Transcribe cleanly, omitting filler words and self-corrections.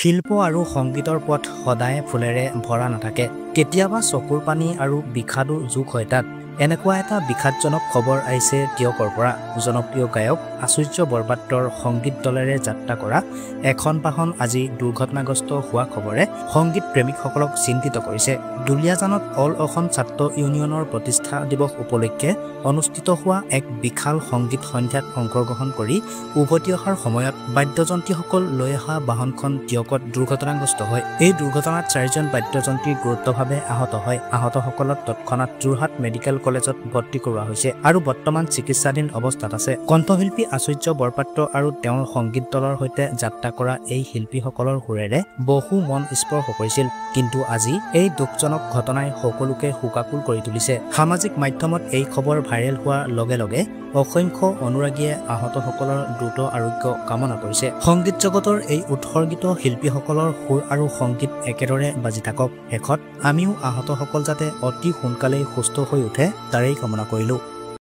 শিল্প আৰু সংগীতৰ পথ সদায় ফুলেৰে ভৰা নাথাকে, কেতিয়াবা চকুৰ পানী আৰু বিষাদো যোগ হয় তাত। এনেকুৱা এটা বিষাদজনক খবৰ আহিছে টীয়কৰ পৰা। জনপ্ৰিয় গায়ক আচুৰ্য বৰপাত্ৰৰ সংগীত দলেৰে যাত্ৰা কৰা এখন বাহন আজি দুৰ্ঘটনাগ্ৰস্ত হোৱা খবৰে সংগীত প্ৰেমীসকলক চিন্তিত কৰিছে। দুলীয়াজানত অল অসম ছাত্ৰ ইউনিয়নৰ প্ৰতিষ্ঠা দিৱস উপলক্ষে অনুষ্ঠিত হোৱা এক বিশাল সংগীত সন্ধ্যাত অংশগ্ৰহণ কৰি উভতি অহাৰ সময়ত বাদ্যযন্ত্ৰীসকল লৈ অহা বাহনখন টীয়কত দুৰ্ঘটনাগ্ৰস্ত হয়। এই দুৰ্ঘটনাত চাৰিজন বাদ্যযন্ত্ৰী গুৰুতৰভাৱে আহত হয়। আহতসকলক তৎক্ষণাত যোৰহাট মেডিকেল কলেজত ভৰ্তি কৰোৱা হৈছে আৰু বৰ্তমান চিকিৎসাধীন অৱস্থাত আছে। কণ্ঠশিল্পী আচুৰ্য বৰপাত্ৰ আৰু তেওঁৰ সংগীত দলৰ সৈতে যাত্ৰা কৰা এই শিল্পীসকলৰ সুৰেৰে বহু মন স্পৰ্শ কৰিছিল। কিন্তু আজি এই দুখজনক ঘটনাই সকলোকে শোকাকুল কৰি তুলিছে। সামাজিক মাধ্যমত এই খবৰ ভাইৰেল হোৱাৰ লগে লগে অসংখ্য অনুৰাগীয়ে আহতসকলৰ দ্ৰুত আৰোগ্য কামনা কৰিছে। সংগীত জগতৰ এই উৎসৰ্গিত শিল্পীসকলৰ সুৰ আৰু সংগীত একেদৰে বাজি থাকক। শেষত আমিও আহতসকল যাতে অতি সোনকালেই সুস্থ হৈ উঠে তাৰেই কামনা কৰিলোঁ।